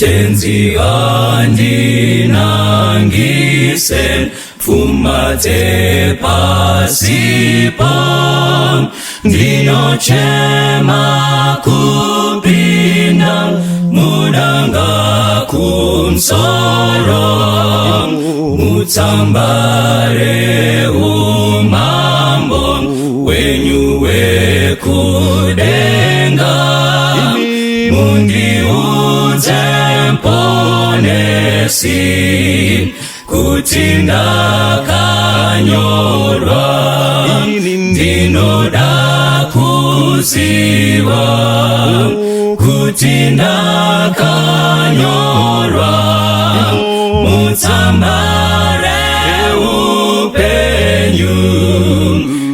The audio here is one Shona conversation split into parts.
Tenzi andinangise pfuma dzepasi po ndinochema kupinda mudanga kumsoro mutsamba reumambo wenyu wekudenga mundiudze Mponesi kuti ndakanyorwa ndinoda kuziva kuti ndakanyorwa mutsamba reupenyu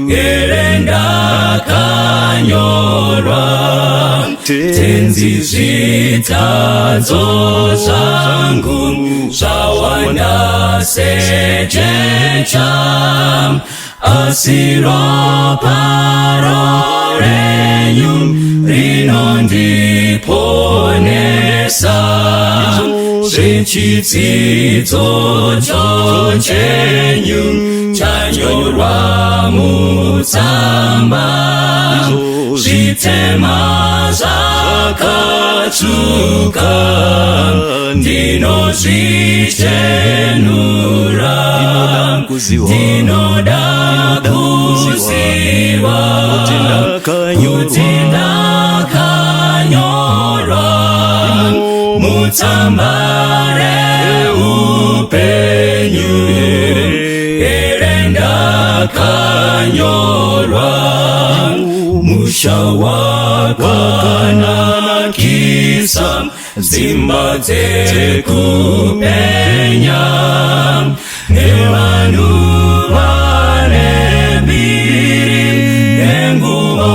here ndakanyorwa Tenzi zvitadzo zvangu zvawanda sejecha asi ropa renyu rinondiponesa zvechitsidzo chenyu chanyorwa mutsamba zvitema zvakatsvuka ndinozvichenura ndinoda kuziva kuti ndakanyorwa mutsamba reupenyu here ndakanyorwa musha wakanakisa dzimba dzekupenya nevanhu vane mbiri nenguvo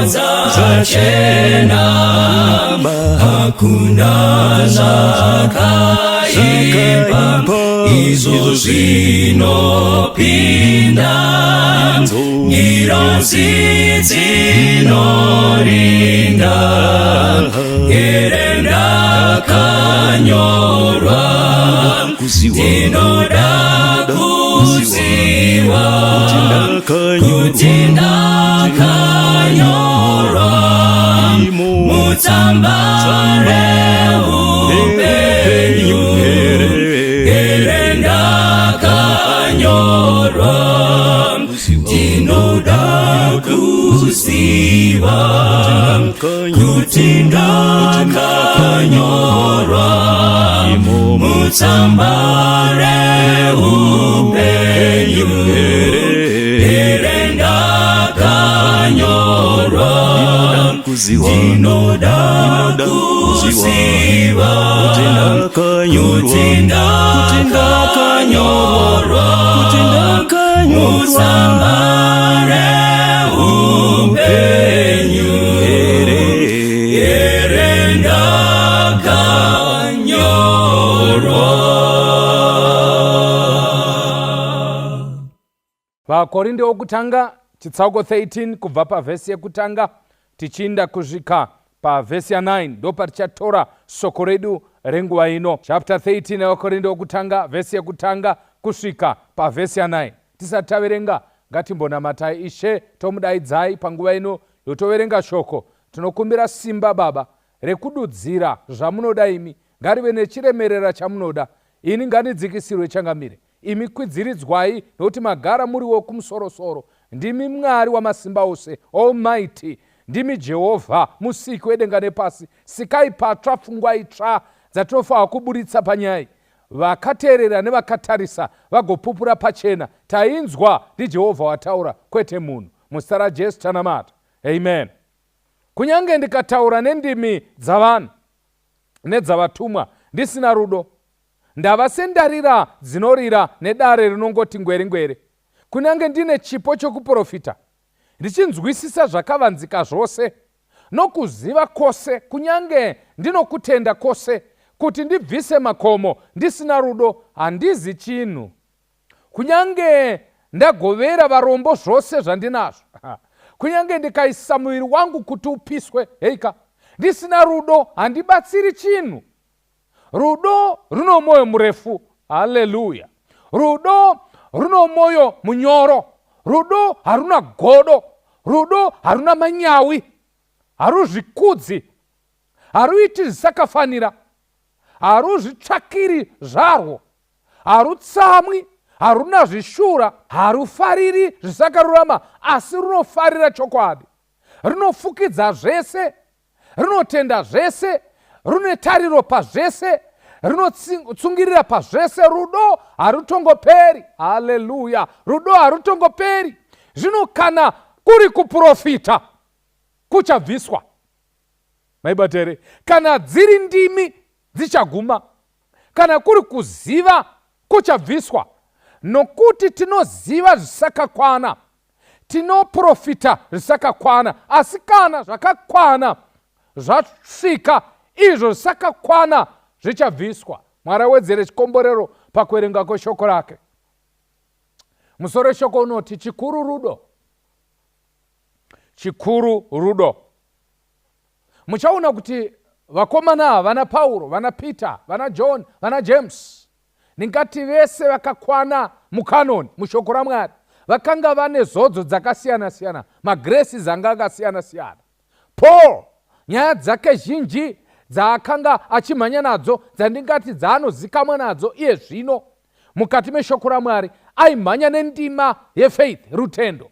dzachena hakuna zvakaipa izvo zvinopinda ngirozi dzinorinda here ndakanyorwa ndinoda kuziva kuti ndakanyorwa mutsamba reupenyu here ndakanyorwa ndinoda kuziva kuti ndakanyorwa mutsamba reupenyu here ndakanyorwa ndinoda kuziva kuti ndakanyorwa mutsamba reupenyu here ndakanyorwa. VaKorinde wokutanga chitsauko 13 kubva pavhesi yekutanga tichiinda kusvika pavhesi ya9 ndopatichatora soko redu renguva ino. Chapter 13 yevaKorinde wokutanga vhesi yekutanga kusvika pavhesi ya9. Tisati taverenga ngatimbonamatai Ishe tomudaidzai panguva ino yotoverenga shoko. Tinokumbira simba Baba rekududzira zvamunoda imi ngarive nechiremerera chamunoda ini ngandidzikisirwe changamire imi kwidziridzwai nokuti magara muri wokumusorosoro ndimi Mwari wamasimba ose Almighty ndimi Jehovha musiki wedenga nepasi sikai patsva pfungwa itsva dzatinofanira kuburitsa panyaya iyi vakateerera nevakatarisa vagopupura pachena tainzwa ndiJehovha wataura kwete munhu muzita raJesu tanamata amen. Kunyange ndikataura nendimi dzavanhu nedzavatumwa ndisina rudo, ndava sendarira dzinorira nedare rinongoti ngwere ngwere. Kunyange ndine chipo chokuprofita, ndichinzwisisa zvakavanzika zvose nokuziva kwose, kunyange ndinokutenda kwose, kuti ndibvise makomo, ndisina rudo, handizi chinhu. Kunyange ndagovera varombo zvose zvandinazvo, kunyange ndikaisa muviri wangu kuti upiswe, heika, ndisina rudo, handibatsiri chinhu. Rudo runo mwoyo murefu. Haleluya. Rudo runo mwoyo munyoro. Rudo haruna godo. Rudo haruna manyawi. Haruzvikudzi. Haruiti zvisakafanira. Haruzvitsvakiri zvarwo. Harutsamwi. Haruna zvishura. Harufariri zvisakarurama, asi runofarira chokwadi. Runofukidza zvese, runotenda zvese, rune tariro pazvese, runotsungirira pazvese. Rudo harutongoperi. Haleluya. Rudo harutongoperi. Zvino kana kuri kuprofita, kuchabviswa. Maibata here? Kana dziri ndimi, dzichaguma. Kana kuri kuziva, kuchabviswa. Nokuti tinoziva zvisakakwana, tinoprofita zvisakakwana, asi kana zvakakwana zvasvika, izvo zvisakakwana zvichabviswa. Mwari awedzere chikomborero pakuverenga kweshoko rake. Musoro weshoko unoti chikuru rudo. Chikuru rudo. Muchaona kuti vakomana ava, vana Pauro, vana Peter, vana John, vana James, ndingati vese vakakwana mukanoni, mushoko raMwari, vakanga vane zodzo dzakasiyana-siyana, magraces anga akasiyana-siyana. Paul, nyaya dzake zhinji dzaakanga achimhanya nadzo, dzandingati dzaanozikamwa nadzo iye zvino mukati meshoko raMwari, aimhanya nendima yefaith, rutendo.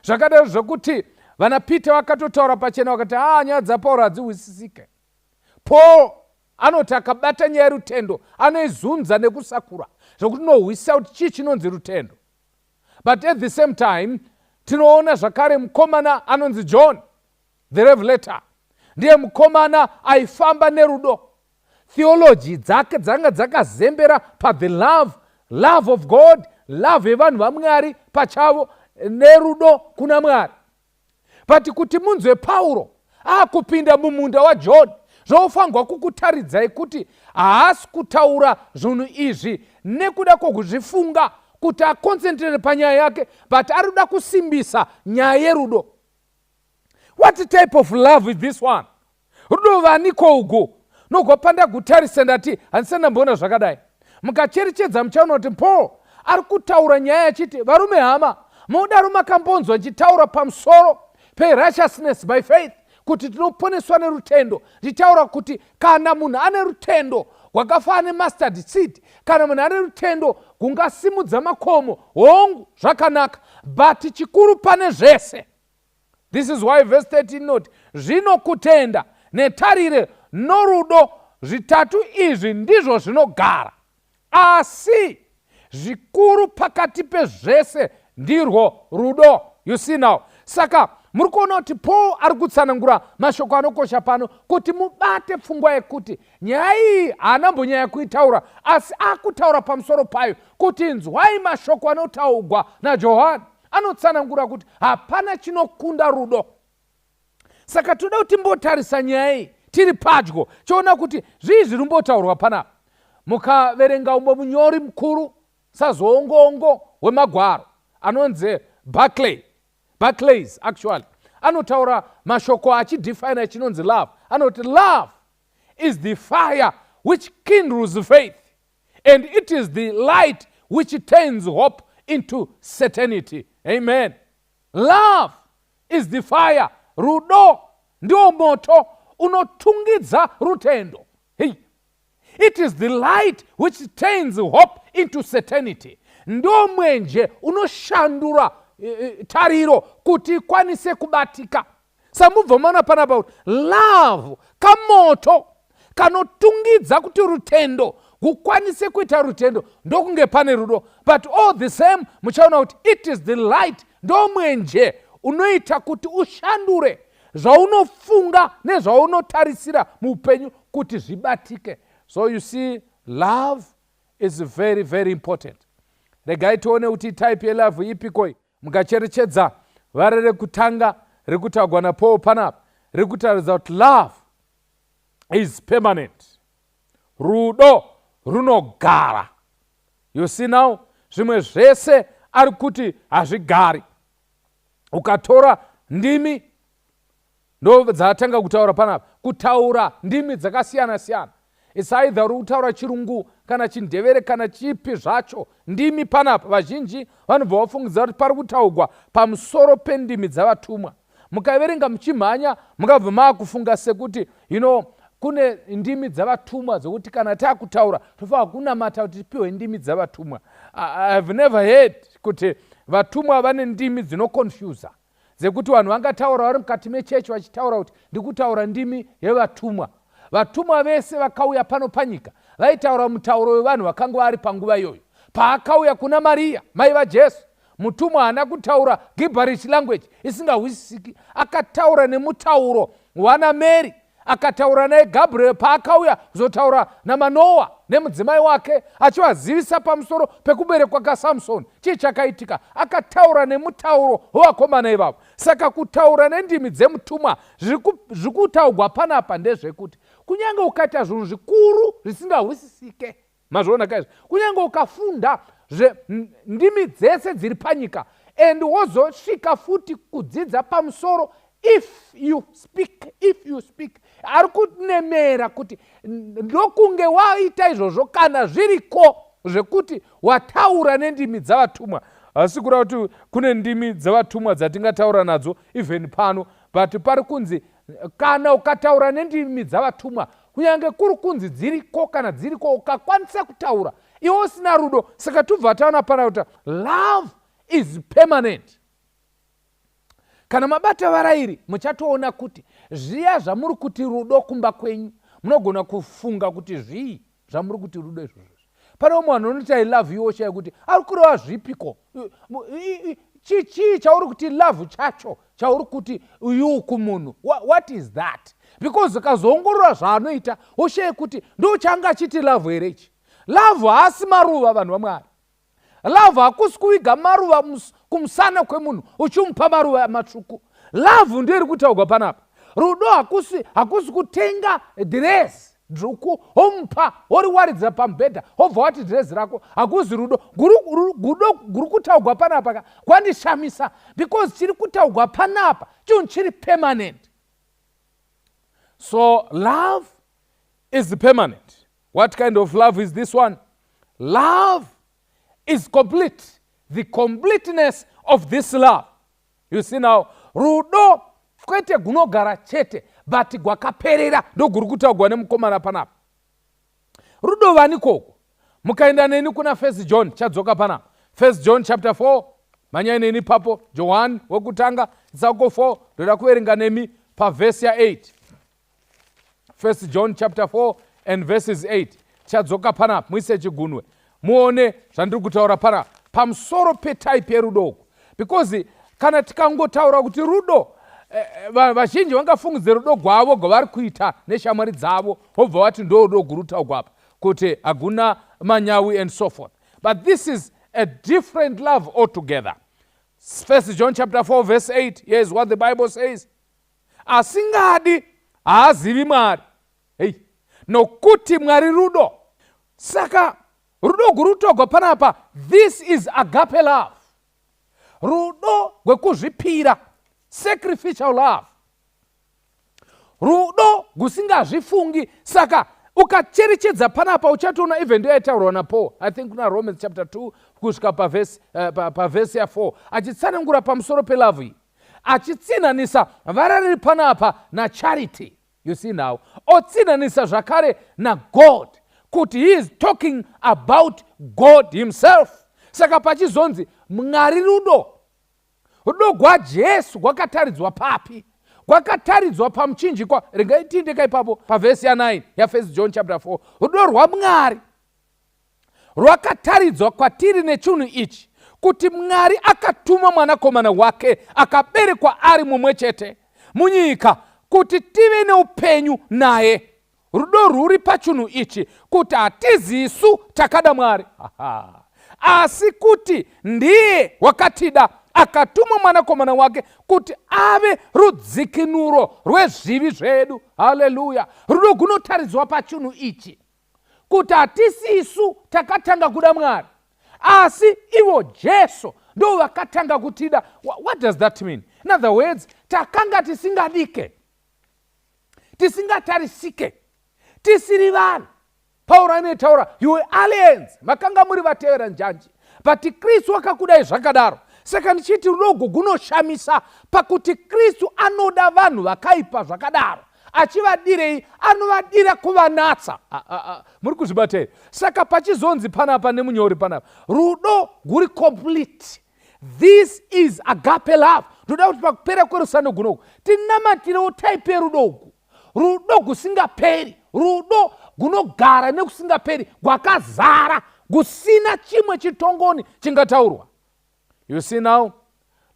Zvakadaro zvokuti vana Peter vakatotaura pachena vakati, haa, nyaya dzaPauro hadzihwisisike. Paul anoti akabata nyaya yerutendo anoizunza nekusakura zvokuti unohwisisa kuti chii chinonzi rutendo. But at the same time tinoona zvakare mukomana anonzi John the Revelator, ndiye mukomana aifamba nerudo. Theology dzake dzanga dzakazembera pa the love, love of God, love yevanhu vaMwari pachavo nerudo kuna Mwari. But kuti munzwe Pauro akupinda mumunda waJohn, zvofanirwa kukutaridzai kuti haasi kutaura zvinhu izvi nekuda kwokuzvifunga kuti akonsentrere panyaya yake, but ari kuda kusimbisa nyaya yerudo. What type of love is this one? Rudo vaniko ugu? Nogwa pandagutarisa ndati handisati ndamboona zvakadai. Mukacherechedza muchaona kuti Paul ari kutaura nyaya achiti, varume hama, modaro makambonzwa ndichitaura pamusoro pe-righteousness by faith, kuti tinoponeswa nerutendo, ndichitaura kuti kana munhu ane rutendo rwakafanana nemustard seed, kana munhu ane rutendo rwungasimudza makomo, hongu zvakanaka, but chikuru pane zvese, this is why verse 13 inoti, zvino kutenda netarire norudo, zvitatu izvi ndizvo zvinogara, asi zvikuru pakati pezvese ndirwo rudo. You see now, saka muri kuona kuti Paul ari kutsanangura mashoko anokosha pano kuti mubate pfungwa yekuti nyaya iyi haana mbonyanya kuitaura, asi akutaura pamusoro payo kuti nzwai mashoko anotaugwa naJohani. Anotsanangura kuti hapana chinokunda rudo. Saka toda kuti timbotarisa nyaya iyi tiri padyo, chiona kuti zvii zviri kumbotaurwa panapa. Mukaverenga umwe munyori mukuru sazoongoongo wemagwaro anonzi Barclay, Barclays actually, anotaura mashoko achidefina chinonzi love. Anoti love is the fire which kindles faith, and it is the light which turns hope into certainty. Amen. Love is the fire. Rudo ndiwo moto unotungidza rutendo. Hey. It is the light which turns hope into certainty. Ndo mwenje unoshandura tariro kuti ikwanise kubatika. Samubva maona panapa kuti love kamoto kanotungidza kuti rutendo kukwanise kuita rutendo, ndokunge pane rudo. But all the same muchaona kuti it is the light, ndo mwenje unoita kuti ushandure zvaunofunga nezvaunotarisira muupenyu kuti zvibatike. So you see, love is very very important. Regai tione kuti type yelove ipikoi. Mukacherechedza vara rekutanga rikutaurwa naPaul panapa riri kutaridza kuti love is permanent. Rudo runogara. You see now, zvimwe zvese ari kuti hazvigari. Ukatora ndimi, ndo dzaatanga kutaura panapa, kutaura ndimi dzakasiyana siyana. It's either uri kutaura Chirungu kana Chindevere kana chipi zvacho. Ndimi panapa vazhinji vanobva vafungidza kuti pari kutaugwa pamusoro pendimi dzavatumwa. Mukaverenga muchimhanya, mungabva maakufunga sekuti kune ndimi dzavatumwa dzokuti kana taakutaura tofanira kunamata kuti tipiwe ndimi dzavatumwa. I have never heard kuti vatumwa vane ndimi dzinoconfusa dzekuti vanhu vangataura vari mukati mechechi vachitaura kuti ndikutaura ndimi yevatumwa. Vatumwa vese vakauya pano panyika vaitaura mutauro wevanhu vakanga vari panguva iyoyo. Paakauya kuna Mariya, mai vaJesu, mutumwa haana kutaura gibberish language isingahwisisiki. Akataura nemutauro wana Mary. Akataura naye Gabriel paakauya kuzotaura naManoa nemudzimai wake achivazivisa pamusoro pekuberekwa kaSamsoni, chii chakaitika? Akataura nemutauro wevakomana ivavo. Saka kutaura nendimi dzemutumwa zviri kutaurwa panapa ndezvekuti kunyange ukaita zvinhu zvikuru zvisingahwisisike, mazviona kaizvo, kunyange ukafunda ndimi dzese dziri panyika and wozosvika futi kudzidza pamusoro, if you speak, if you speak, ari kunemera kuti ndokunge waita izvozvo, kana zviriko zvekuti wataura nendimi dzavatumwa. Asi kureva kuti kune ndimi dzavatumwa dzatingataura nadzo even pano, but pari kunzi kana ukataura nendimi dzavatumwa, kunyange kuri kunzi dziriko, kana dziriko, ukakwanisa kutaura iwe usina rudo. Saka tubva taona pana kuti love is permanent. Kana mabata varairi, muchatoona kuti zviya zvamuri kuti rudo kumba kwenyu, munogona kufunga kuti zvii zvamuri kuti rudo izvozvo. Pane umwe vanhu unoti "I love you", oshaya kuti ari kureva zvipiko. Chii chauri kuti love chacho chauri kuti you kumunhu? What is that? Because ukazoongorora zvaanoita, oshaye kuti ndo changa achiti love here ichi. Love haasi maruva, vanhu vaMwari. Love hakusi kuviga maruva kumusana kwemunhu uchimupa maruva matsvuku. Love ndoiri kutaurwa panapa. Rudo hakusi kutenga dhiresi dzvuku, womupa, woriwaridza pamubhedha, wobva wati dhiresi rako. Hakuzi rudo. Gudo guri kutaurwa panapa ka kwandishamisa, because chiri kutaurwa panapa chinhu chiri permanent. So love is permanent. What kind of love is this one? Love is complete. The completeness of this love, you see now, rudo kwete gunogara chete, but gwakaperera, ndoguri kutaurwa nemukomana panapa. Rudo vanikoko? Mukaenda neni kuna First John, chadzoka panapa, First John chapter 4, manyai neni papo. Johani wekutanga chitsauko 4, ndoda kuverenga nemi pavhesi ya8. First John chapter 4 and verses 8. Chadzoka panapa, muise chigunwe muone zvandiri kutaura panapa pamusoro petype yerudo uku, because kana tikangotaura kuti rudo, vazhinji vangafungidze rudo gwavo gwavari kuita neshamwari dzavo, vobva vati ndo rudo gurutaugwa apa, kuti hakuna manyawi and so forth. But this is a different love altogether. First John chapter 4 verse 8, here is what the Bible says: "Asingadi haazivi Mwari, hei, nokuti Mwari rudo." Saka rudo gurutogwa panapa, this is agape love, rudo rwekuzvipira, sacrificial love, rudo gusingazvifungi. Saka ukacherechedza panapa, uchatoona even ndo yaitaurwa naPaul, I think kuna Romans chapter 2 kusvika pavhesi ya4, achitsanangura pamusoro pelove iyi, achitsinhanisa vara riri panapa nacharity. You see now, otsinhanisa zvakare naGod, kuti he is talking about God himself. Saka pachizonzi Mwari rudo, rudo gwaJesu gwakataridzwa papi? Gwakataridzwa pamuchinjikwa. Regai tiindeka ipapo pavhesi ya9 yaFirst John chapter 4. "Rudo rwaMwari rwakataridzwa kwatiri nechinhu ichi, kuti Mwari akatuma mwanakomana wake akaberekwa ari mumwe chete munyika kuti tive neupenyu naye." Rudo rwuri pachinhu ichi, kuti hatizisu takada Mwari, asi kuti ndiye wakatida, akatuma mwanakomana wake kuti ave rudzikinuro rwezvivi zvedu. Haleluya! Rudo gunotaridzwa pachinhu ichi, kuti hatisisu takatanga kuda Mwari, asi ivo Jesu ndo vakatanga kutida. What does that mean? In other words, takanga tisingadike, tisingatarisike, tisiri vanhu. Pauro anoitaura, "You were aliens," makanga muri vatevera njanji, but Kristu akakudai zvakadaro. Saka ndichiti rudo ugu gunoshamisa pakuti Kristu anoda vanhu vakaipa zvakadaro. Achivadirei? Anovadira kuvanatsa. Muri kuzvibata here? Saka pachizonzi panapa nemunyori panapa, rudo guri complete. This is agape love. Ndoda kuti pakupera kwerusando gunoku tinamatirewo type yerudo uku, rudo gusingaperi, rudo gunogara nekusingaperi, gwakazara, gusina chimwe chitongoni chingataurwa. You see now,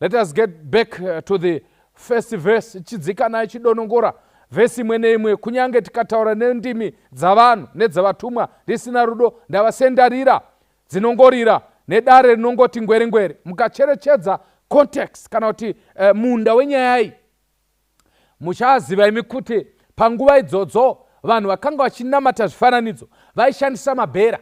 let us get back to the first verse. Chidzika nayo, chidonongora vhesi imwe neimwe. Kunyange tikataura nendimi dzavanhu nedzavatumwa, ndisina rudo, ndava sendarira dzinongorira nedare rinongoti ngwere ngwere. Mukacherechedza context kana kuti munda wenyaya iyi, muchaziva imi kuti panguva idzodzo vanhu vakanga vachinamata zvifananidzo vaishandisa mabhera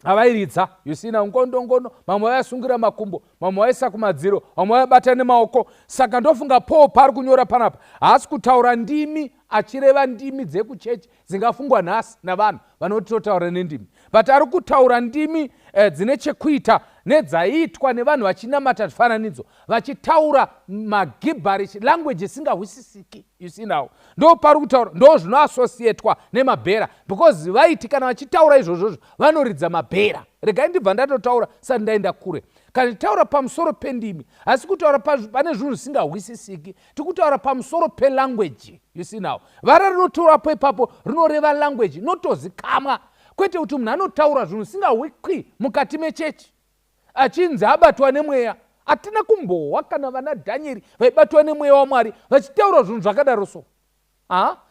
avairidza. You see now, ngondongono, mamwe vaisungira makumbo, mamwe vaisa kumadziro, vamwe vaibata nemaoko. Saka ndofunga Paul paari kunyora panapa, haasi kutaura ndimi achireva ndimi dzekuchechi dzingafungwa nhasi navanhu vanoti totaura nendimi, but ari kutaura ndimi dzine chekuita nedzaiitwa nevanhu vachinamata zvifananidzo, vachitaura magibberish language isingahwisisiki. You see now, ndo pari kutaura, ndo zvinoassociatwa nemabhera, because vaiti kana vachitaura izvozvozvo vanoridza mabhera. Regai ndibva ndatotaura sati ndaenda kure. Kana tichitaura pamusoro pendimi, asi kutaura pane zvinhu zvisingahwisisiki, tikutaura pamusoro pelanguage. You see now, vara rinotaurapo ipapo rinoreva language inotozikamwa, kwete kuti munhu anotaura zvinhu zvisingahwikwi mukati mechechi achinzi abatwa nemweya. Hatina kumbohwa kana vana Dhanieri vaibatwa nemweya waMwari vachitaura zvinhu zvakadaro. So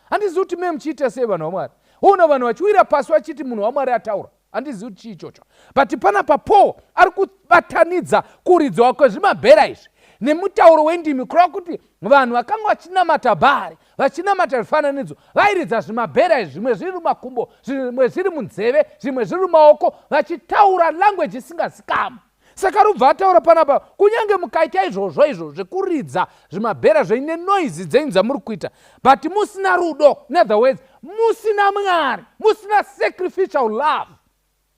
handizivi kuti me muchiita sei, vanhu vaMwari. Ona vanhu vachiwira pasi vachiti munhu waMwari ataura. Handizivi kuti chii ichocho, but panapa Paul ari kubatanidza kuridzwa kwezvimabhera izvi nemutauro wendimi, kureva kuti vanhu vakanga vachinamata Bhaari, vachinamata zvifananidzo, vairidza zvimabhera izvi, zvimwe zviri mumakumbo, zvimwe zviri munzeve, zvimwe zviri mumaoko, vachitaura language isingazikamwa. Saka rubva ataura panapa, kunyange mukaita izvozvo izvo zvekuridza zvimabhera zveine noise dzenyu dzamuri kuita, but musina rudo, in other words, musina Mwari, musina sacrificial love,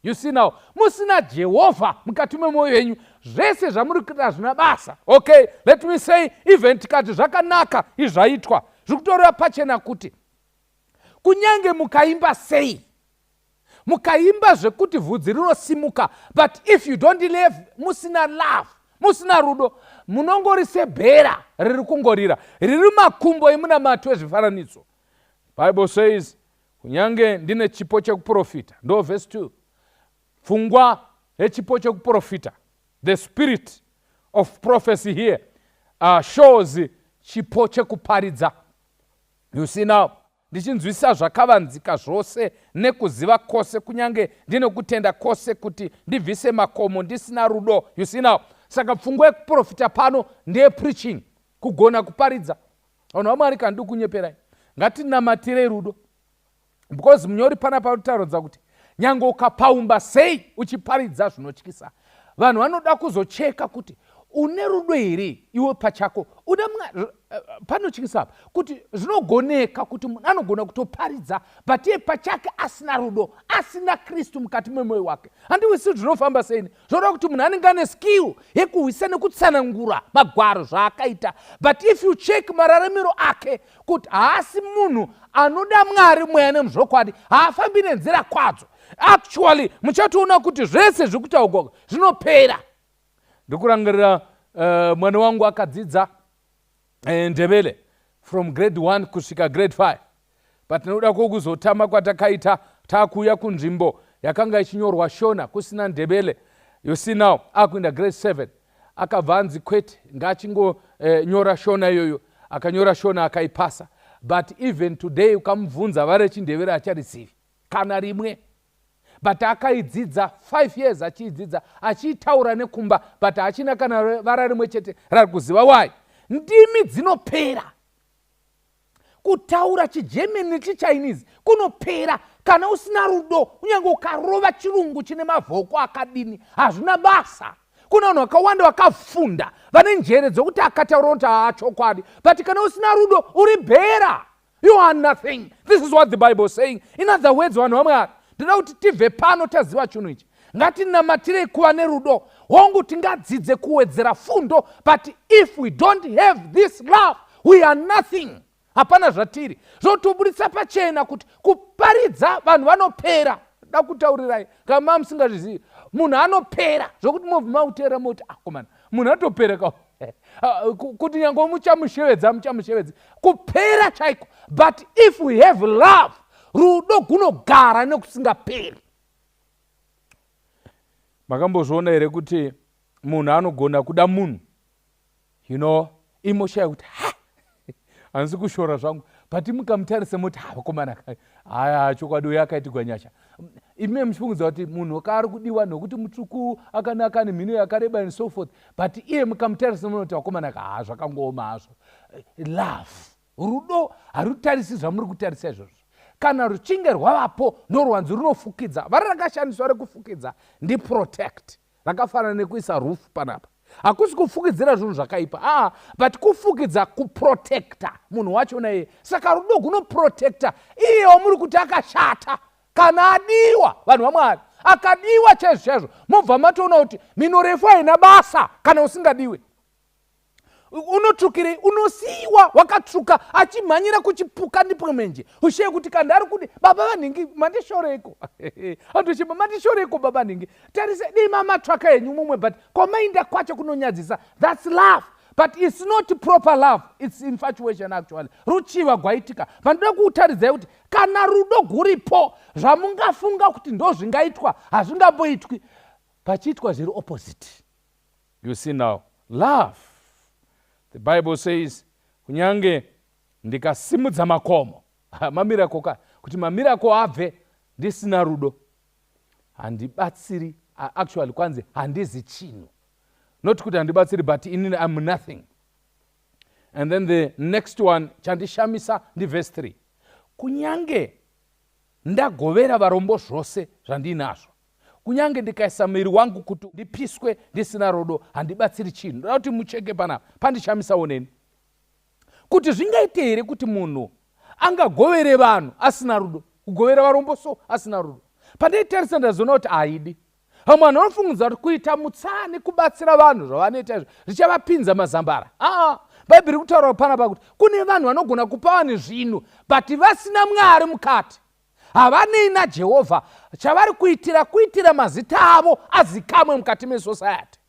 you see now, musina Jehovha mukati memwoyo yenyu, zvese zvamuri kuita hazvina basa. Okay, let me say, even tikati zvakanaka izvaitwa, zviri kutoreva pachena kuti kunyange mukaimba sei, mukaimba zvekuti vhudzi rinosimuka, but if you don't live, musina love, musina rudo, munongori sebhera riri kungorira riri makumbo emunamato wezvifananidzo. Bible says, kunyange ndine chipo chekuprofita, ndo verse 2, pfungwa yechipo chekuprofita, the spirit of prophecy here shows chipo chekuparidza. You see now, ndichinzwisisa zvakavanzika zvose nekuziva kwose, kunyange ndine kutenda kwose kuti ndibvise makomo, ndisina rudo. You see now, saka pfungwa yekuprofita pano ndeyepreaching, kugona kuparidza. Vanhu vaMwari, kana ndiri kunyeperai, ngatinamatirei rudo, because munyori panapa arikutarodza kuti nyange ukapaumba sei uchiparidza zvinotyisa, vanhu vanoda kuzocheka kuti une rudo here iwe pachako. Une panotyisa apa kuti zvinogoneka kuti munhu anogona kutoparidza, but iye pachake asina rudo, asina Kristu mukati memwoyo wake. Handiwisi zvinofamba seini. Zvoda kuti munhu anenge ane skill yekuhwisa nekutsanangura magwaro zvaakaita, but if you check mararamiro ake kuti haasi munhu anoda Mwari mweya nemuzvokwadi, haafambi nenzira kwadzo, actually muchatoona kuti zvese zviri kutaurwa zvinopera. Ndikurangarira mwana wangu akadzidza Ndebele from grade 1 kusvika grade 5, but nokuda kwokuzotama kwatakaita taakuuya kunzvimbo yakanga ichinyorwa Shona, kusina Ndebele, you see now, akuenda grade 7, akabva anzi kwete, ngaachingonyora Shona iyoyo. Akanyora Shona, akaipasa, but even today ukamubvunza vari rechiNdevere acharizivi kana rimwe. But akaidzidza 5 years, achiidzidza, achiitaura nekumba, but hachina kana vara rimwe chete rari kuziva. Why? Ndimi dzinopera. Kutaura chiGerman nechiChinese kunopera kana usina rudo. Kunyange ukarova chirungu chine mavhoko akadini, hazvina basa. Kuna vanhu vakawanda vakafunda, vane njere dzokuti akataura kuti haa, chokwadi, but kana usina rudo uri bhera. You are nothing. This is what the Bible is saying. In other words, vanhu vaMwari, Ndinoda kuti tibve pano taziva chinhu ichi. Ngatinamatirei kuva nerudo. Hongu, tingadzidze kuwedzera fundo, but if we don't have this love, we are nothing. Hapana zvatiri. Zvotoburitsa pachena kuti kuparidza vanhu vanopera. Da kutaurirai, kama musingazvizivi, munhu anopera zvokuti mobva mauteera moti, akomana, ah, munhu atopera ka. Ah, kuti nyange muchamushevedza, muchamushevedza, kupera chaiko. But if we have love, rudo gunogara nekusingaperi. Makambozviona here kuti munhu anogona kuda munhu, imoshaya kuti ha, handisi kushora zvangu, but mukamutarisa moti, ha, vakomana, haya, chokwadi uyo akaitigwa nyasha. Ime muchifungudza kuti munhu kaari kudiwa nokuti mutsvuku, akanaka, nemhino yakareba and so forth, but iye mukamutarisa munoti, vakomana, ha, zvakangooma hazvo. Love, rudo harutarisi zvamuri kutarisa izvozvo. Kana ruchinge rwavapo, norwanzi runofukidza. Vari rakashandiswa rekufukidza ndiprotect, rakafanana nekuisa roof panapa. Hakusi kufukidzira zvinhu zvakaipa, aa, but kufukidza, kuprotecta munhu wachona iye. Saka rudo gunoprotecta iye wamuri kuti akashata. Kana adiwa, vanhu vaMwari, akadiwa chaizvo chaizvo, mobva matoona kuti mhino refu haina basa kana usingadiwe. Unotsvukirei? Unosiyiwa wakatsvuka, achimhanyira kuchipuka ndipwemenje, ushiye kuti kana ari kudi baba vanhingi, mandishoreiko? Andochema, mandishoreiko baba nhingi? Tarise, dima matsvaka henyu mumwe, but kwamainda kwacho kunonyadzisa. That's love, but it's not proper love, it's infatuation actually, ruchiva gwaitika. Vandoda kuutaridzai kuti kana rudo guripo, zvamungafunga kuti ndo zvingaitwa hazvingamboitwi, pachiitwa zviri opposite. You see now, love, the Bible says, kunyange ndikasimudza makomo, mamiracle ka, kuti mamiracle abve, ndisina rudo handibatsiri. Actually kwanzi handizi chinhu, not kuti handibatsiri, but inini am nothing. And then the next one chandishamisa ndiverse 3: kunyange ndagovera varombo zvose zvandinazvo, kunyange ndikaisa muviri wangu kuti ndipiswe, ndisina rudo handibatsiri chinhu. Ndoda kuti mucheke panapa, pandishamisawo neni kuti zvingaite here kuti munhu angagovere vanhu asina rudo, kugovera varombo so asina rudo. Pandaitarisa ndazoona kuti haidi. Vamwe vanhu vanofungudza kuti kuita mutsani, kubatsira vanhu zvavanoita izvo, zvichavapinza mazambara. Aa, Bhaibheri kutaura panapa kuti kune vanhu vanogona kupa vanhu zvinhu, but vasina Mwari mukati, havanei naJehovha. Chavari kuitira, kuitira mazita avo azikamwe mukati mesociety.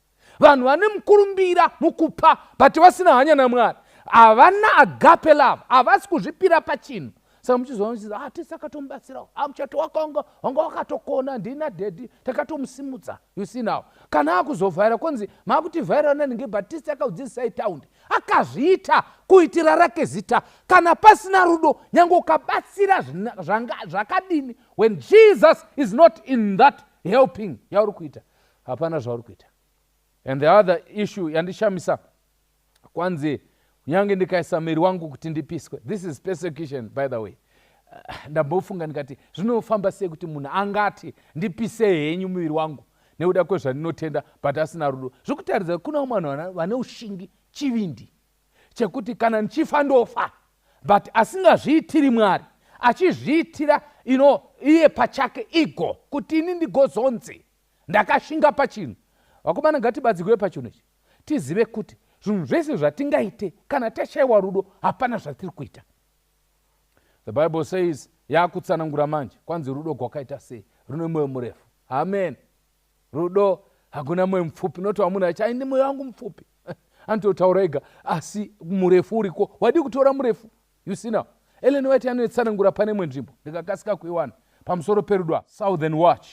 Vanhu vane mukurumbira mukupa, but vasina hanya naMwari, havana agape love, havasi kuzvipira pachinhu. Saka muchizoona muchizi, ah, tisi takatomubatsirawo, ah, muchato wakanga wanga wakatokona, ndina daddy takatomusimudza. You see now, kana akuzovhaira konzi maakutivhaira nanhinge, but tisi takaudzidzisai taundi. Akazviita kuitira rake zita. Kana pasina rudo, nyange ukabatsira zvakadini, when Jesus is not in that helping yauri kuita, hapana zvauri kuita. And the other issue yandishamisa, kwanzi kunyange ndikaisa muviri wangu kuti ndipiswe. This is persecution, by the way. Ndambofunga ndikati zvinofamba sei kuti munhu angati ndipise henyu muviri wangu nekuda kwezvandinotenda, but asina rudo? Zvokutaridza kuna vamwe vanhu vane ushingi, chivindi chekuti kana ndichifa ndofa, but asingazviitiri Mwari, achizviitira ino iye pachake, ego, kuti ini ndigozonzi ndakashinga pachinhu. Vakomana, ngatibadzikwe pachinhu ichi, tizive kuti zvinhu zvese zvatingaite, kana tashayiwa rudo, hapana zvatiri kuita. The Bible says, yaakutsanangura manje, kwanzi rudo gwakaita sei? Rune mwoyo murefu. Amen. Rudo hakuna mwoyo mupfupi, noti wamunhu achi aine mwoyo wangu mupfupi, anototaura ega, asi murefu uriko. Wadi kutora murefu? You see now, Ellen White anoitsanangura pane imwe nzvimbo, ndikakasika kuiwana, pamusoro perudo. Southern Watch,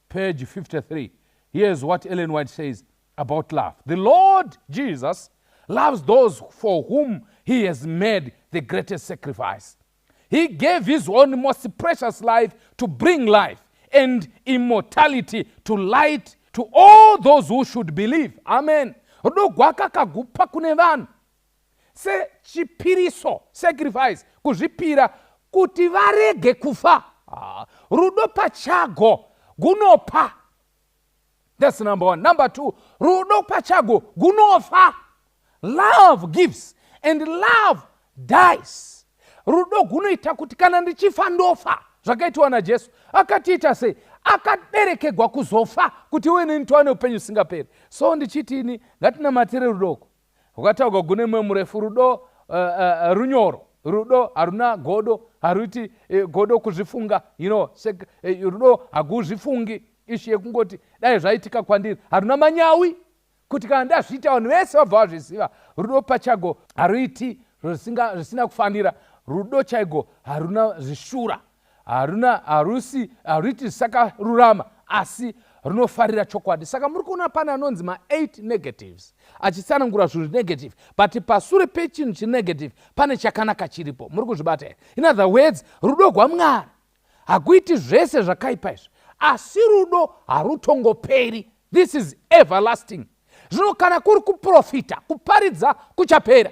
page 53. Here's what Ellen White says about love: "The Lord Jesus loves those for whom he has made the greatest sacrifice. He gave his own most precious life to bring life and immortality to light to all those who should believe." Amen. Rudo gwakakagupa kune vanhu sechipiriso, sacrifice, kuzvipira kuti varege kufa. Ah, rudo pachago gunopa. That's number one. Number two, rudo pachago gunofa. Love gives and love dies. Rudo gunoita kuti kana ndichifa ndofa. Zvakaitwa naJesu. Akatiita sei? Akaberekegwa kuzofa kuti uye neni tiwane upenyu usingaperi. So ndichiti ini, ngatinamatire rudoko rwakataurwa gune mumwe murefu. Rudo runyoro. Rudo haruna godo, haruiti godo kuzvifunga. Rudo haguzvifungi ishi yekungoti dai zvaitika kwandiri. Haruna manyawi kuti kana ndazviita vanhu vese vabva vazviziva. Rudo pachago haruiti zvisina kufanira. Rudo chaigo haruna zvishura, haruna harusi haruiti zvisakarurama, asi runofarira chokwadi. Saka muri kuona pane anonzi ma8 negatives, achitsanangura zvinhu negative, but pasure pechinhu chinegative pane chakanaka chiripo. Muri kuzvibata here? In other words, rudo rwaMwari hakuiti zvese zvakaipa izvi, asi rudo harutongoperi. This is everlasting. Zvino kana kuri kuprofita, kuparidza kuchapera.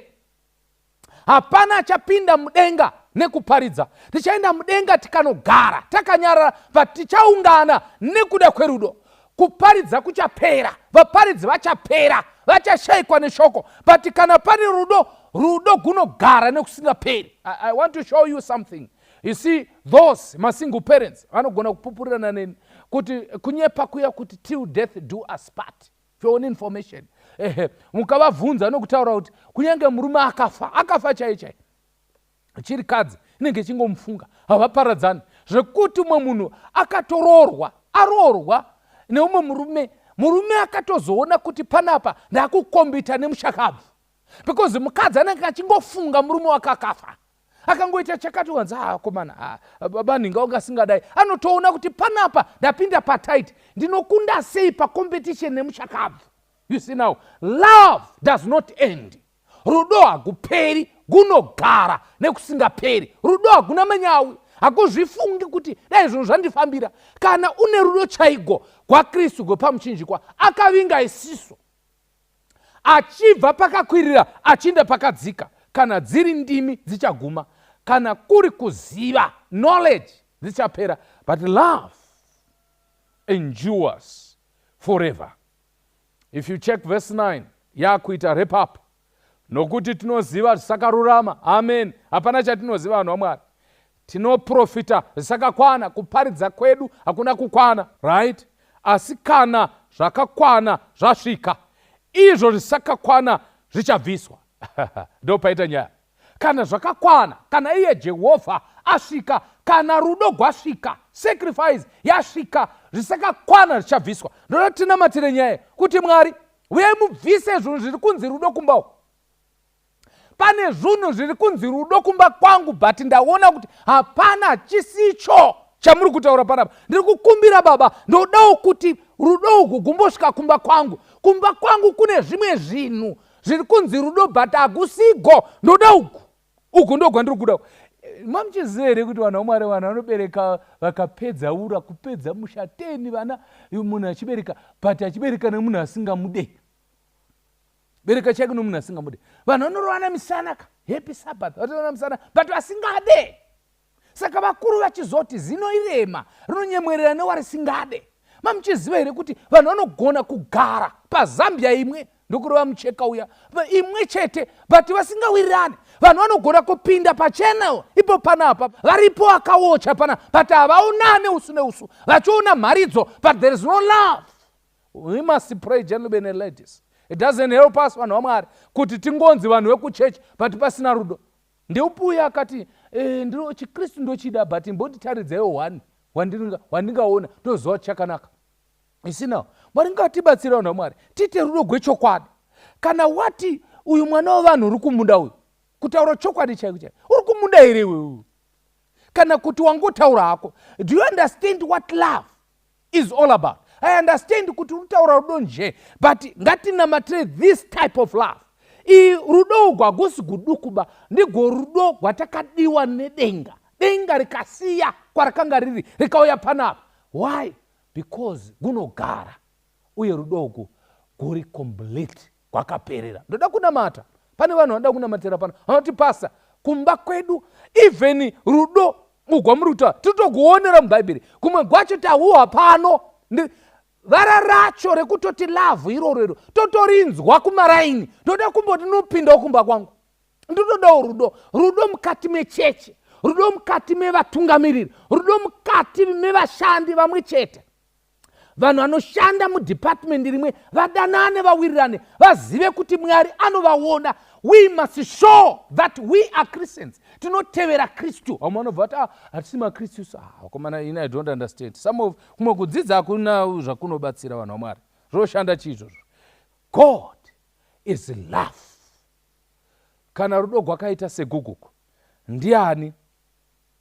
Hapana achapinda mudenga nekuparidza. Tichaenda mudenga tikanogara takanyarara, but tichaungana nekuda kwerudo. Kuparidza kuchapera, vaparidzi vachapera, vachashayikwa neshoko, but kana pane rudo, rudo gunogara nekusingaperi. I want to show you something. You see, those masingle parents vanogona kupupurirana neni kuti kunyepa kuya kuti "till death do us part". For own information, ehe, mukavabvunza nokutaura kuti kunyange murume akafa, akafa chai chai, chirikadzi inenge ichingomufunga, havaparadzani. Zvekuti umwe munhu akatoroorwa, aroorwa neumwe murume, murume akatozoona kuti panapa ndakukombita nemushakabvu, because mukadzi anenge achingofunga murume wake akafa. Akangoita chakati, wanzi, "Akomana, baba nhinga ungasingadai." Anotoona kuti panapa ndapinda patight, ndinokunda sei pacompetition nemushakabvu? You see now, love does not end. Rudo hakuperi, gunogara nekusingaperi. Rudo hakuna manyawi, hakuzvifungi kuti dai zvinhu zvandifambira. Kana une rudo chaigo gwaKristu gwepamuchinjikwa, akavinga isiso achibva pakakwirira achiinda pakadzika. Kana dziri ndimi, dzichaguma. Kana kuri kuziva, knowledge, dzichapera, but love endures forever. If you check verse 9, yakuita wrap up. Nokuti tinoziva zvisakarurama. Amen. Hapana chatinoziva, vanhu vaMwari. Tinoprofita zvisakakwana, kuparidza kwedu hakuna kukwana, right? Asi kana zvakakwana zvasvika, izvo zvisakakwana zvichabviswa. Ndo paita nyaya. Kana zvakakwana, kana iye Jehovha asvika, kana rudo gwasvika, sacrifice yasvika, zvisakakwana zvichabviswa. Ndoda tinamatire nyaya kuti Mwari, uyai mubvise zvinhu zviri kunzi rudo kumba uku. Pane zvinhu zviri kunzi rudo kumba kwangu, but ndaona kuti hapana chisicho chamuri kutaura panapa. Ndiri kukumbira Baba, ndodawo kuti rudo uku gumbosvika kumba kwangu. Kumba kwangu kune zvimwe zvinhu zviri kunzi rudo, but hakusigo. Ndoda uku, uku ndo kwandiri kuda. Mamuchiziva here kuti, vanhu vaMwari, vanhu vanobereka vakapedza ura, kupedza musha, 10 vana, munhu achibereka, but achibereka nemunhu asingamude, bereka chaiko nomunhu asingamude? Vanhu vanorovana misana ka, happy Sabbath, vatorovana misana, but vasingade. Saka vakuru vachizoti zino irema rinonyemwerera newarisingade. Mamuchiziva here kuti vanhu vanogona kugara pazambia imwe, ndokureva mucheka uya, imwe chete, but vasingawirirani? Vanhu vanogona kupinda pachannel ipo panapa, varipo akawocha pana, but havaonane usu neusu, vachiona mharidzo, but there is no love. We must pray, gentlemen and ladies. It doesn't help us, vanhu vaMwari, kuti tingonzi vanhu vekuchechi but pasina rudo. Ndeupi uyo akati e, ndiro chiKristu ndochida, but mbonditaridzaiwo one wandingaona ndoziva kuti chakanaka isina? Mwari ngatibatsira, vanhu vaMwari, tiite rudo gwechokwadi. Kana wati uyu mwana wevanhu uri kumunda uyu, kutaura chokwadi chaiko chaiko, uri kumunda here iwewe, kana kuti wangotaura hako? Do you understand what love is all about? I understand kuti uri rudo nje, but ngatinamatire this type of love. Iyi rudo ugwu hagusi gudukuba, ndigwo rudo rwatakadiwa nedenga. Denga rikasiya kwarakanga riri, rikauya panapa. Why? Because gunogara, uye rudo ugu guri complete, gwakaperera. Ndoda kunamata. Pane vanhu vanoda kunamatira pano, vanoti, "Pastor, kumba kwedu even rudo ugwa muri kutaura tinotoguonera muBhaibheri, kumwe gwacho tahuhwa pano. Vara racho rekutoti love iroro iro totorinzwa kumaraini. Ndoda kumboti ndinopindawo kumba kwangu, ndinodawo rudo, rudo mukati mechechi." Rudo mukati mevatungamiriri, rudo mukati mevashandi vamwe chete. Vanhu vanoshanda mudhipatimendi rimwe vadanane, vawirirane, vazive kuti Mwari anovaona. We must show that we are Christians, tinotevera Kristu. Vamwe vanobva vati, "Ah, hatisi maKristu." Ah, vakomana, ini I don't understand some of kumwe kudzidza. Hakuna zvakunobatsira vanhu vaMwari. Zvoshanda chii izvozvo? God is love. Kana rudo gwakaita seguguku, ndiani,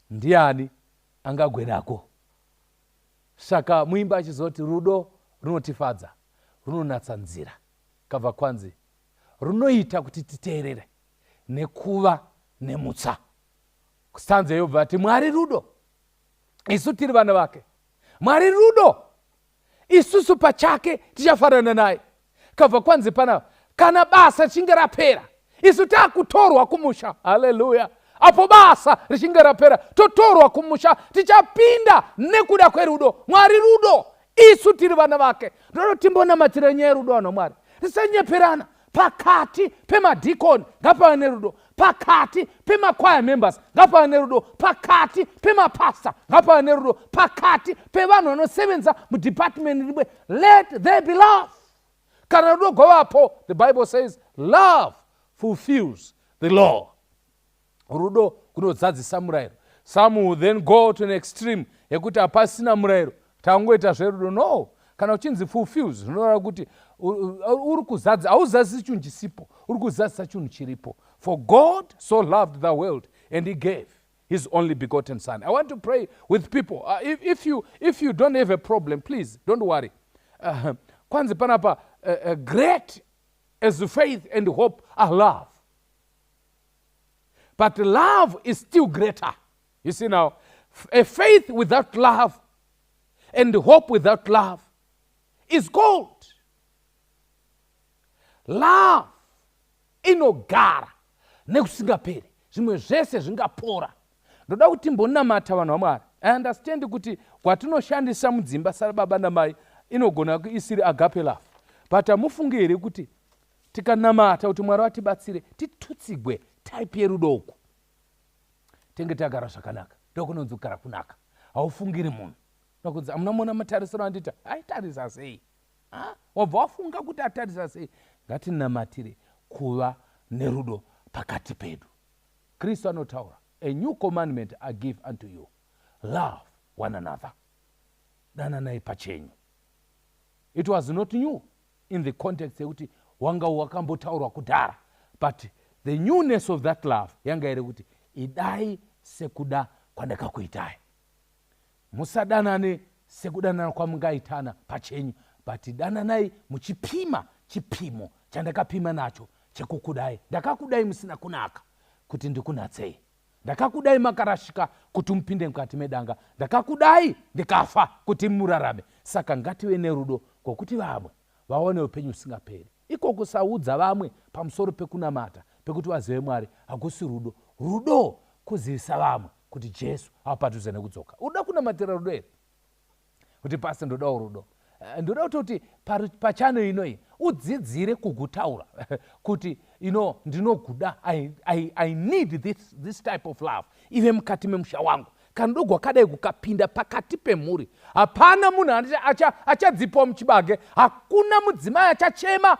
ndiani angagwerako? Saka muimba achizoti rudo runotifadza, runonatsa nzira, kabva kwanzi runoita kuti titeerere nekuva nemutsa. Stanza yobva ati, "Mwari rudo, isu tiri vana vake. Mwari rudo, isusu pachake tichafanana naye." Kabva kwanzi panapa, kana basa richinge rapera, isu taakutorwa kumusha. Haleluya! Apo basa richinge rapera, totorwa kumusha, tichapinda nekuda kwerudo. Mwari rudo, isu tiri vana vake. Ndoda timbonamatira nyaya yerudo, vanhu vaMwari. Tisanyeperana. Pakati pemadhikoni ngapave nerudo, pakati pemachoir members ngapave nerudo, pakati pemapasta ngapave nerudo, pakati pevanhu vanosevenza mudhipatimendi rimwe, let there be love. Kana rudo gwavapo, the Bible says love fulfills the law. Rudo kunodzadzisa murayiro. Some will then go to an extreme yekuti hapasina murayiro, tangoita zverudo. No, kana uchinzi fulfills, zvinoreva kuti uri kuzadza. Hauzadzisi chinhu chisipo, uri kuzadzisa chinhu chiripo. For God so loved the world and he gave his only begotten son. I want to pray with people. If you don't have a problem, please don't worry. Kwanzi panapa, great as faith and hope are love, but love is still greater. You see now, a faith without love and hope without love is cold. Love inogara nekusingaperi, zvimwe zvese zvingapora. Ndoda kuti timbonamata, vanhu vaMwari. I understand kuti kwatinoshandisa mudzimba sababa namai inogona isiri agape love, but hamufungi here kuti tikanamata kuti Mwari vatibatsire titutsigwe type yerudo uku, tenge tagara zvakanaka? Ndokunonzi kugara kunaka. Haufungiri munhu nokunzi, "Amuna mona matarisiro andiita." Aitarisa sei? Wabva wafunga kuti atarisa sei? Ngatinamatire kuva nerudo pakati pedu. Kristu anotaura, "A new commandment I give unto you, love one another." Dananai pachenyu. It was not new in the context yekuti wanga wakambotaurwa kudhara, but the newness of that love yanga iri kuti idai sekuda kwandakakuitai. Musadanane sekudanana kwamungaitana pachenyu, but dananai muchipima chipimo chandakapima nacho chekukudai. Ndakakudai musina kunaka kuti ndikunatsei. Ndakakudai makarashika kuti mupinde mukati medanga. Ndakakudai ndikafa kuti murarame. Saka ngative nerudo kwokuti vamwe vaone upenyu husingaperi. Iko kusaudza vamwe pamusoro pekunamata, pekuti vazive Mwari, hakusi rudo. Rudo kuzivisa vamwe kuti Jesu ava padhuze nekudzoka. Unoda kunamatira rudo here? Kuti, "Pastor, ndodawo rudo." Ndoda kutoti pachano inoi udzidzire kugutaura kuti ino ndinoguda. I need this type of love ive mukati memusha wangu. Kana rudo gwakadai kukapinda pakati pemhuri, hapana munhu achadzipawo muchibage. Hakuna mudzimai achachema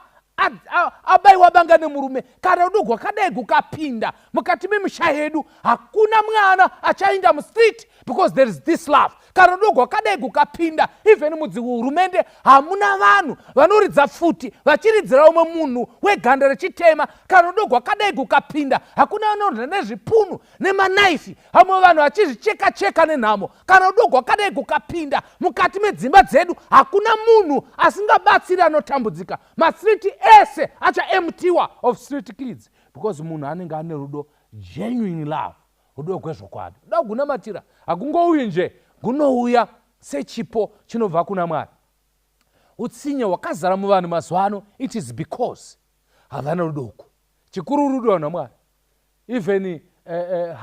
abayiwa banga nemurume. Kana rudo gwakadai kukapinda mukati memisha yedu, hakuna mwana achainda mustreet because there is this love. Kana rudo gwakadai kukapinda even mudzihurumende, hamuna vanhu vanoridza pfuti vachiridzira umwe munhu weganda rechitema. Kana rudo gwakadai kukapinda, hakuna vanorya nezvipunu nemanaifi, vamwe vanhu vachizvicheka cheka nenhamo. Kana rudo gwakadai kukapinda mukati medzimba dzedu, hakuna munhu asingabatsiri anotambudzika. Mastreet ese achaemptiwa of street kids because munhu anenge ane rudo, genuine love, rudo gwezvokwadi. Ruda kugunamatira hakungouyi nje, gunouya sechipo chinobva kuna Mwari. Utsinye hwakazara muvanhu mazuva ano, it is because havana rudo uku. Chikuru rudo, vanhu vaMwari. Even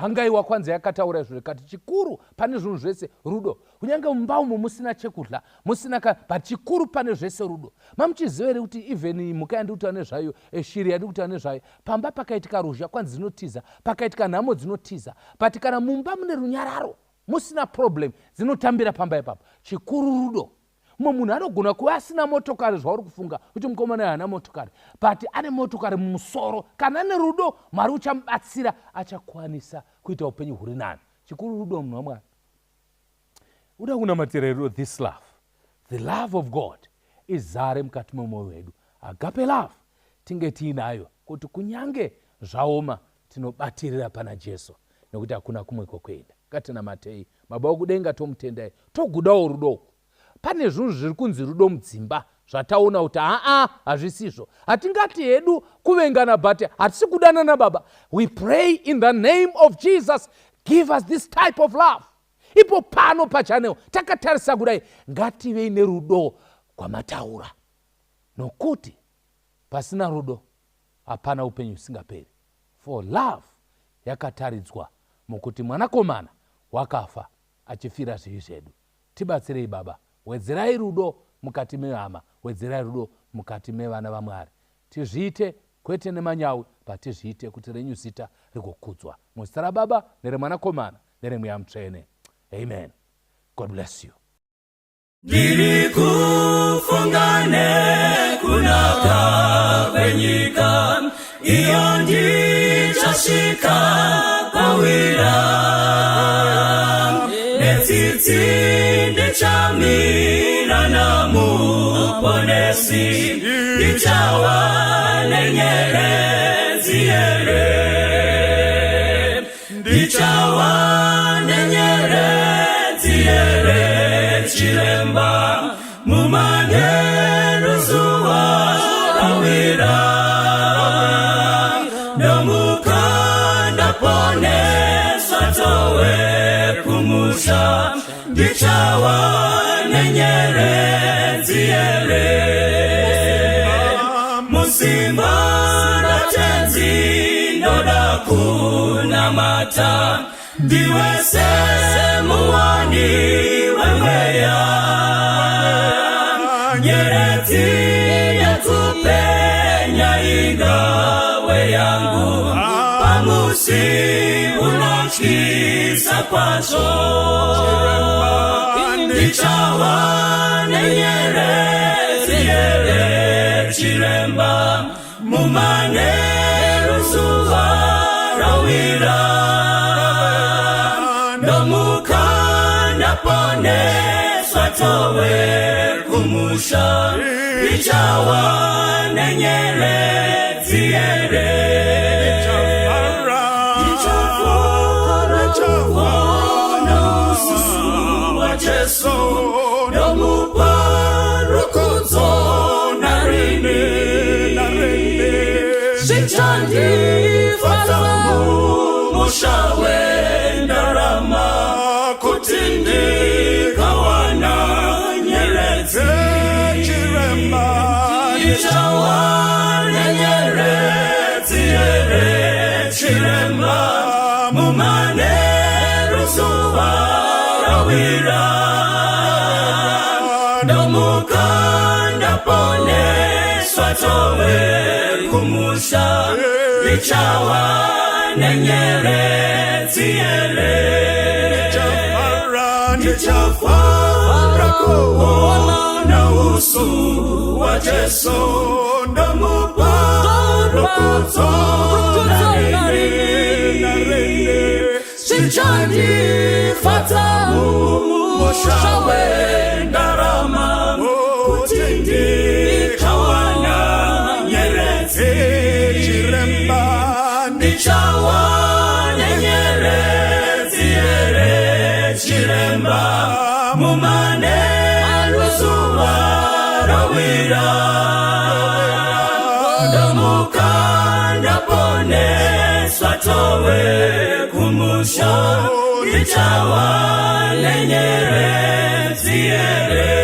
Hangaiwa kwanzi yakataura izvo ikati chikuru pane zvinhu zvese rudo. Kunyange mumba umo musina chekudla, musina ka, but chikuru pane zvese rudo. Mamuchiziva here kuti even mhuka yandiri kutaura nezvayo, shiri yandiri kutaura nezvayo, pamba pakaitika ruzha kwanzi dzinotiza, pakaitika nhamo dzinotiza. But kana mumba mune runyararo, musina problem, dzinotambira pamba ipapo. Chikuru rudo. Mumwe munhu anogona kuva asina motokari zvauri kufunga kuti mukomana haana motokari, but ane motokari mumusoro. Kana ane rudo, Mwari uchamubatsira, achakwanisa kuita upenyu huri nani. Chikuru rudo, munhu waMwari. Uda kunamatira rudo, this love, the love of God, izare mukati memwoyo wedu. Agape love tinge tiinayo kuti kunyange zvaoma tinobatirira pana Jesu, nekuti hakuna kumwe kwekuenda. Ngatinamatei. Baba wokudenga, tomutendai, togudawo rudo uku. Pane zvinhu zviri kunzi rudo mudzimba zvataona kuti haa, hazvisizvo. Hatingati hedu kuvengana, but hatisi kudanana. Baba, we pray in the name of Jesus, give us this type of love. Ipo pano pachannel takatarisa kudai, ngativei nerudo kwamataura, nokuti pasina rudo hapana upenyu husingaperi. For love yakataridzwa mukuti Mwanakomana wakafa achifira zvivi zvedu. Tibatsirei, Baba. Wedzerai rudo mukati mehama, wedzerai rudo mukati mevana vaMwari. Tizviite kwete nemanyawi, patizviite kuti renyu zita rigokudzwa. Muzita raBaba nereMwanakomana nereMweya Mutsvene, amen. God bless you. Ndiri kufunga nekunaka kwenyika iyo ndichasvika pawira. Netsitsi ndichamira naMuponesi, ndichawa nenyeredzi here, ndichawa nenyeredzi here, chiremba, mumanheru zuva rawira. Ndomuka ndaponeswa, towe kumusha, ndichawa nenyeredzi here, musimba raTenzi ndoda kunamata, ndiwe semuwani wemweya. Nyeredzi yekupenya ingawe yangu pamusi unotyisa kwazvo, ndichawa nenyeredzi here, chiremba, mumanheru zuva rawira. Ndomuka ndaponeswa, towe kumusha, ndichawa nenyeredzi here, ndichafara kuona uso waJesu, ndomupa rukudzo narini. Zvichandifadza mumusha wendarama kuti ndikawana nyeredzi, ndichawana nyeredzi here, chiremba, mumanheru zuva rawira. Ndomuka ndaponeswa, towe kumusha, ndichawa nenyeredzi here, ndichafara kuona uso waJesu, ndomupa rukudzo narini. Zvichandifadza mumusha wendarama kuti ndikawana nyeredzi, ndichawana nyeredzi here, chiremba, mumanheru zuva rawira. Ndomuka ndaponeswa, towe kumusha, ndichawa nenyeredzi here.